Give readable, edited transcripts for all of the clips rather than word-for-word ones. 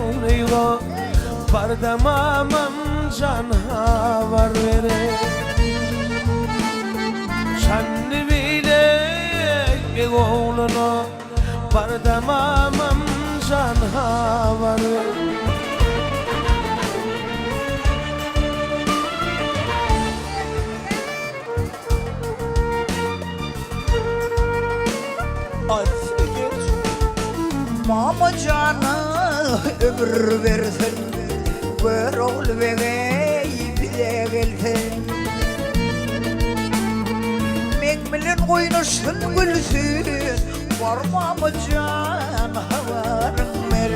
oglyga Barda mamam jan habar bere Şanly bile beg ogluna Barda mamam jan habar bere. Mama jana ömür bersin, Görogly begeý bize gelsin. Meň bilen oýnaşsyn gülsün, Bar mama jan habaryň ber.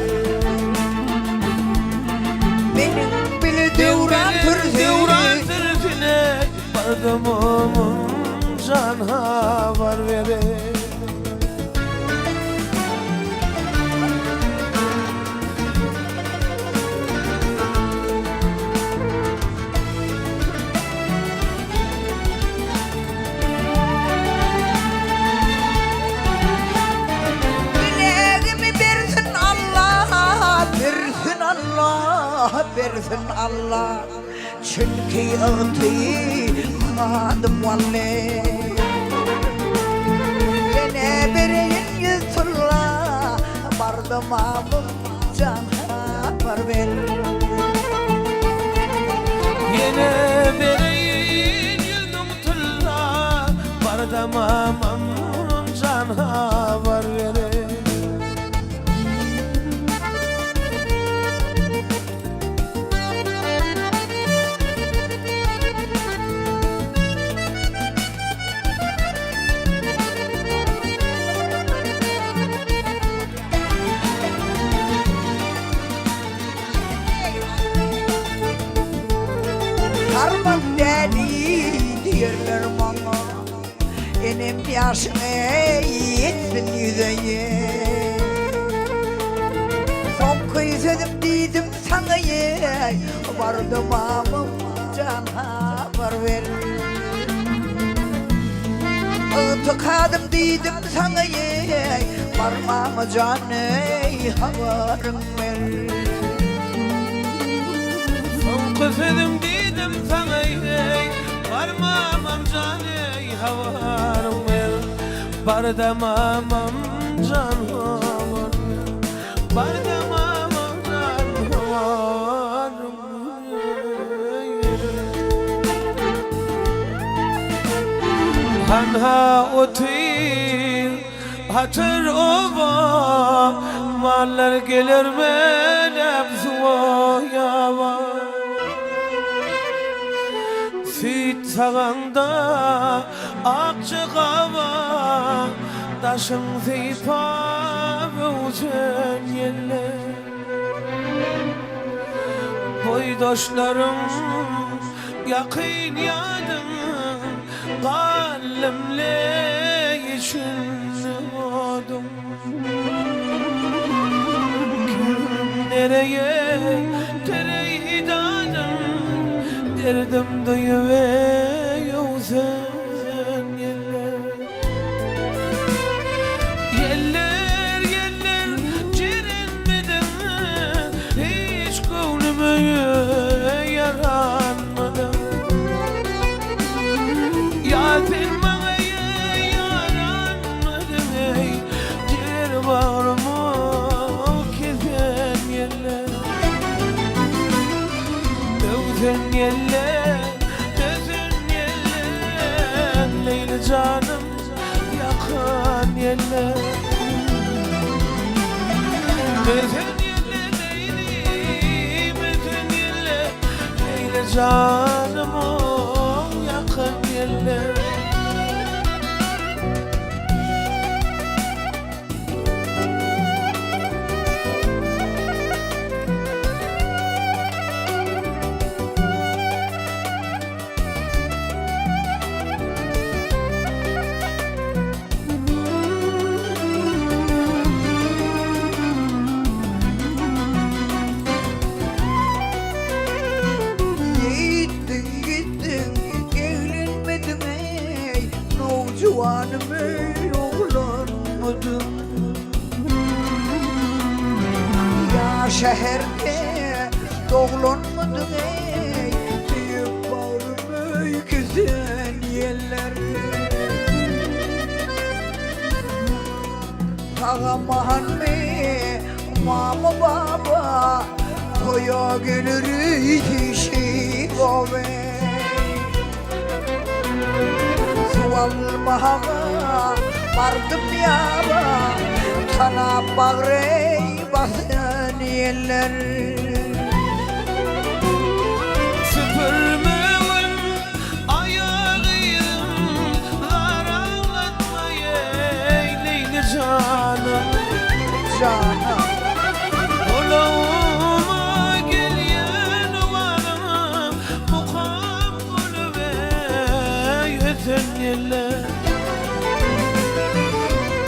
Meniň bile döwran sürsün. Döwran sürsün eý, Barda mamam jan habar ber. Dilegimi bersin Allah, bersin Allah, bersin Allah. Çünki ygtykadym wally. Ýene bereýin ýüz tylla, barda mamam jan habar ber. Ýene bereýin 100 000 tylla, barda mamam jan habar ber. Harman däli diýerler maňa, Enem ýaşyňa ýetsin ýüze ýet. Soňky sözüm diýdim saňa ýeý, Bardy mamam jan habar ber. Ygtykadym diýdim saňa ýeý, Bar mama jan eý habaryň ber. Soňky sözüm diýdim saňa ýeý, Bar mamam jan eý habaryň ber. Barda mamam jan habar ber. Barda mamam jan habaryň ber. Hanha otyr hatyr oba, Mallar geler menem suwa ýaba. Süýt sagaňda akja gaba, Daşyň sypap öwsen ýeller. Boýdaşlaryň ýakyn ýadyň, Galdym leý içinde oduň. Kim nereýe tereý dadyň, Derdim duýup eý öwsen ýeller. Ýeller, ýeller jerenmediň, Hiç göwnüme ýaranmadyň. Ýa sen maňa ýaranmadyň eý, Jiger bagrymy kesen ýeller. Öwsen ýeller, ösen ýeller, Leýli janym ýakan ýeller. Ösen ýeller Leýlim, ösen ýeller, Leýli janym ýakan ýeller. Ýitdi. Şäherde doglanmydyň eý, Söýüp bagrym öýkesen ýeller. Sag-amanmy, mama, baba, Toýa geler öýdüşip oweý. Suw almaga bardym ýaba, Tanap bagry basan ýeller. Süpürmegin aýak yzym, Zar aglatma eý, Leýli janym. Janym. Gulagyma gelýän owazyň, Mukam bolup eý, öten ýeller.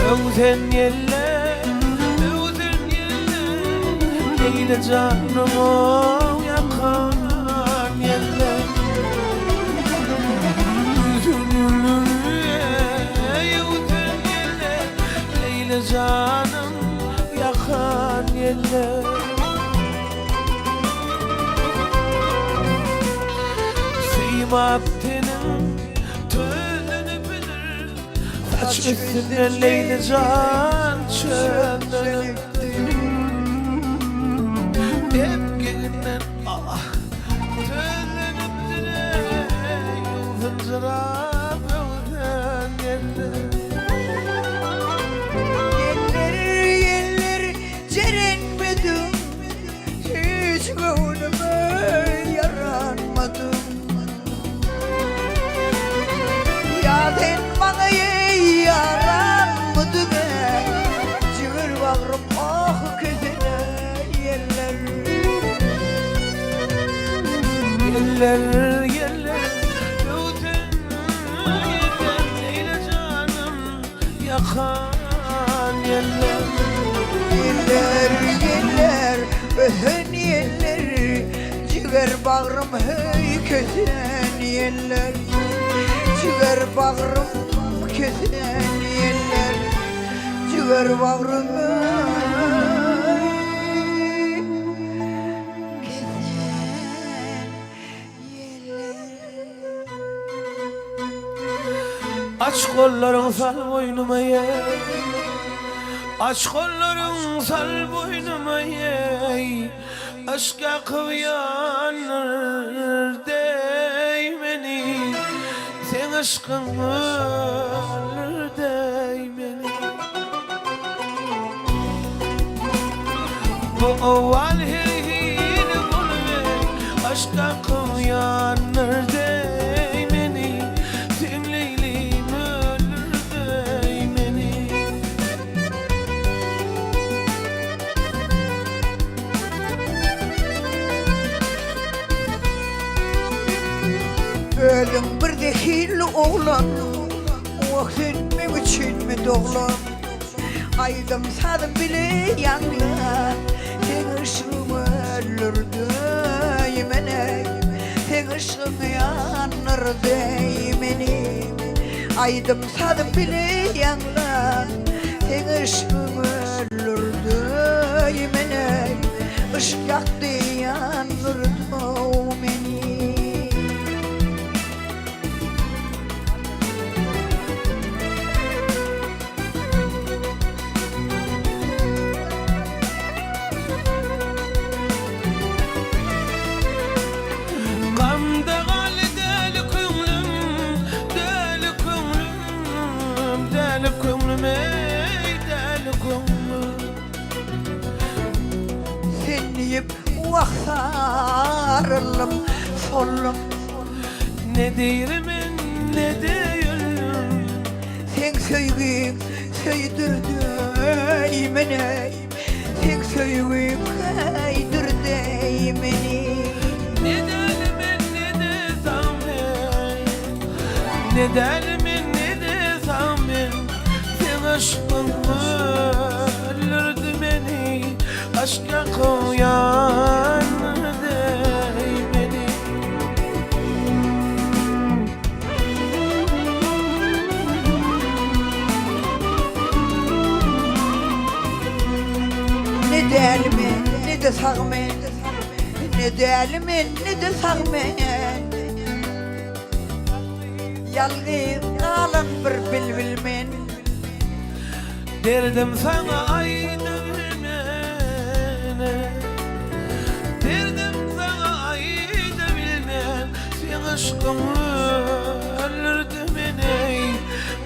Öwsen ýeller, öwsen ýeller, Leýli janym ýakan ýeller. Öwsen ýeller, eý, öwsen ýeller, Leýli janym ýakan ýeller. Simap teniň tözüni bilir, Saç üstünde Leýli jan çömlenipdi. Epgeginden ah, tözlenipdir eý, Ýylgynjyrap öwsen ýeller. Ýeller, ýeller, jerenmedim, Hiç göwnüme ýaranmadym. Ýa sen maňa ýaranmydyň eý, Jiger bagrym ah kesene ýeller. Ýeller, ýeller, öwsen ýeller, Leýli janym ýakan ýeller. Ýeller, ýeller, ösen ýeller, Jiger bagrym höý kesen ýeller. Jiger bagrym kesen ýeller, Jiger bagrym öý kesen ýeller. Aç gollaryň sal boýnuma ýeý, Aç gollaryň sal boýnuma ýeý, Yşk ýakyp ýandyr deý meni, Seň yşkyň öldür deý meni. Bu owal her hili bolup eý, Yşk ýakyp ýandyr deý meni, Seň Leýlim öldür deý meni. Özüň bir zehinli oglan, Wah sen meň üçinmi doglan? Aýdym sazym bile ýaňlan, Seň yşgyň öldürdi meni, Seň yşgyň ýandyrdy meni. Aýdym sazym bile ýaňlan, Seň yşgyň öldürdi meni, Yşk ýakdy ýandyrdy meni. Gamda galdy däli köňlüm, däli köňlüm, däli köňlüm eý, däli köňlüm. Sen diýip wah saryldym, soldum. Ne diýrimen, ne deýüldüm. Seň söýgiň söýdürdi meni, Seň söýgiň köýdürdi meni. Ne däli men, ne de sag men, Ne däli men, ne de sag men, Seň yşkyň öldürdi meni, Yşk ýakyp ýandyrdy meni. Ne däli men, ne de. ne-de sag men Ne däli men, ne-de sag men Ýalňyz galan bir bilbil men. Derdim saňa aýdabilmen Derdim saňa aýdabilmen Seň yşkyň öldürdi meni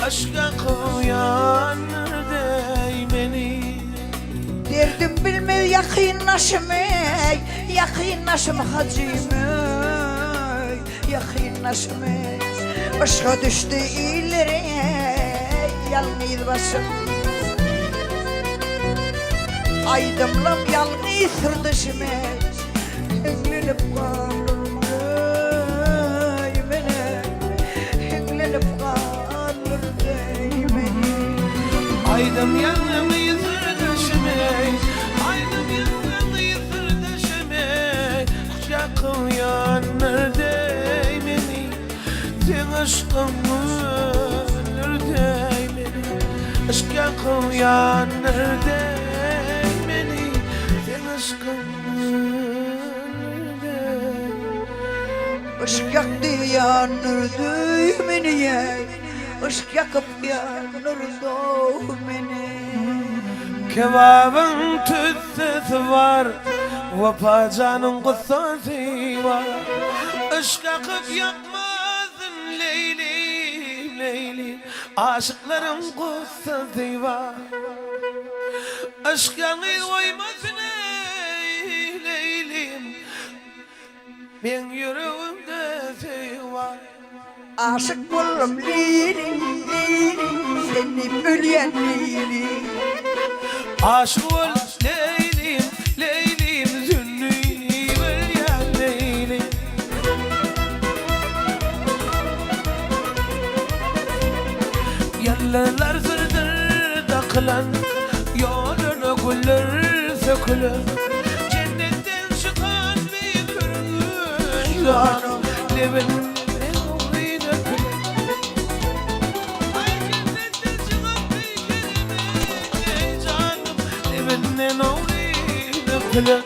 Yşka kowýandyr meni. Derdim bilmez ýakynlaşym eý, Ýakynlaşym hajym eý, Ýakynlaşym eý. Yşga düşdi iller eý, Ýalňyz başym. Aýdymlam ýalňyz syrdaşym eý, Hiňlenip galdym eý, men eý, Hiňlenip galdym eý, men eý. Aýdym ýalňyz syrdaşym eý, Aýdym ýalňyz syrdaşym eý, Gujakym ýandyr deý meni, Seň yşkyň öldür deý meni, Yşk ýakym ýandyr deý meni, Seň yşkyň öldür deý. Yşk ýakdy ýandyrdy meni eý, Yşk ýakyp ýandyrdy meni. Kebabyň tüssesi bar, Wepa janyň gussasy bar. Yşk akyp ýakmasyn Leýlim, Leýlim, Aşyklaryň gussasy bar. Yşk ýalňyz goýmasyn eý, Leýlim, Meň ýüregimde söýgi bar. Aşyk boldum Leýli, Leýli, sen diýip ölýän Leýli. Aşyk bol Leýlim, Leýlim, sen diýip ölýän Leýli. Ýyldyzlar syrdyr dakylan, Ýoluna güller sökülen. Jennetden çykan beýik hürgüş Lebinden ogry dökülen. Aý jennetden çykan beýik janym, Lebinden ogry dökülen.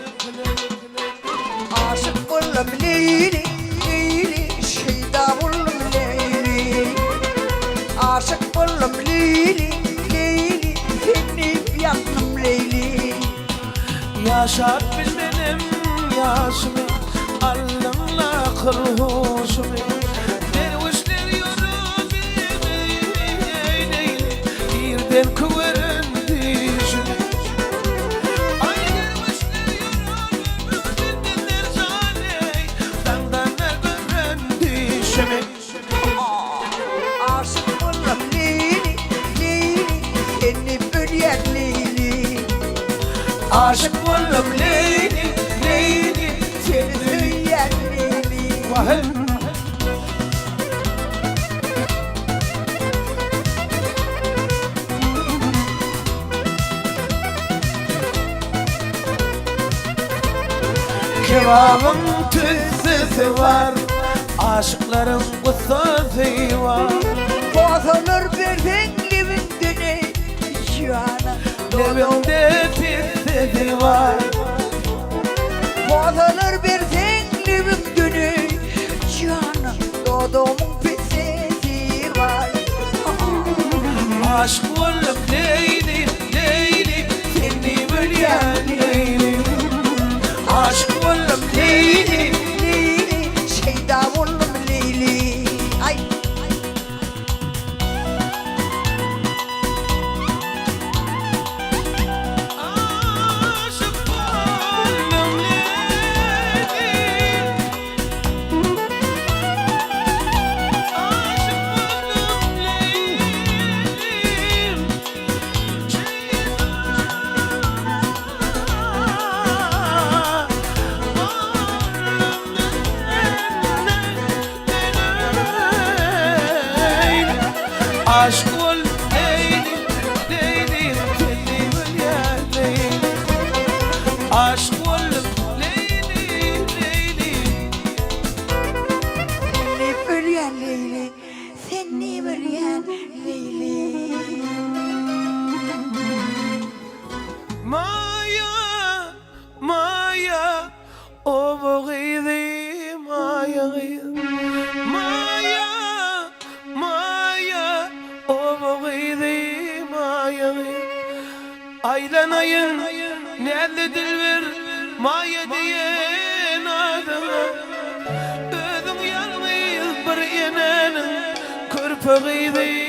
Aşyk boldum Leýli, Leýli, şeýda boldum Leýli. Aşyk boldum Leýli, Leýli, sen diýip ýandym Leýli. Ýaşap bilmedim ýaşymy, Aldyň-la akyl-huşumy. Derwüşler ýörüp eý, Leýli, Irden köweren düýşümi. Aý, derwüşler ýörüp senden jan eý, Daňdanlar gören düýşümi. Aşyk boldum Leýli, Leýli, seni bölýän Leýli. Aşyk boldum Leýli, Leýli, seni söýýän Leýli. Wah-y. Kebabyň tüssesi bar, aşyklaryň gussasy bar. Posalar berseň lebiňden eý, jana. Lebimde pissesi bar. Posalar berseň lebiňden eý, jana. Dodagymyň pissesi bar. Aşyk boldum Leýli, Leýli, seni bölýän Leýli. Aşyk boldum Leýli, Leýli, şeýda boldum Leýli. Aý. Aşyk boldum Leýli. Aşyk boldum Leýlim. Aşyk bol Leýlim, Leýlim, seni bilýän Leýlim. Aşyk boldum Leýlim, Leýlim. Seni bölýän Leýli, seni bölýän Leýli. Maýa, Maýa. Aýlanaýyn näzli dilber Maýa diýen adyňa. Özüň ýalňyz bir enäniň körpe gyzy.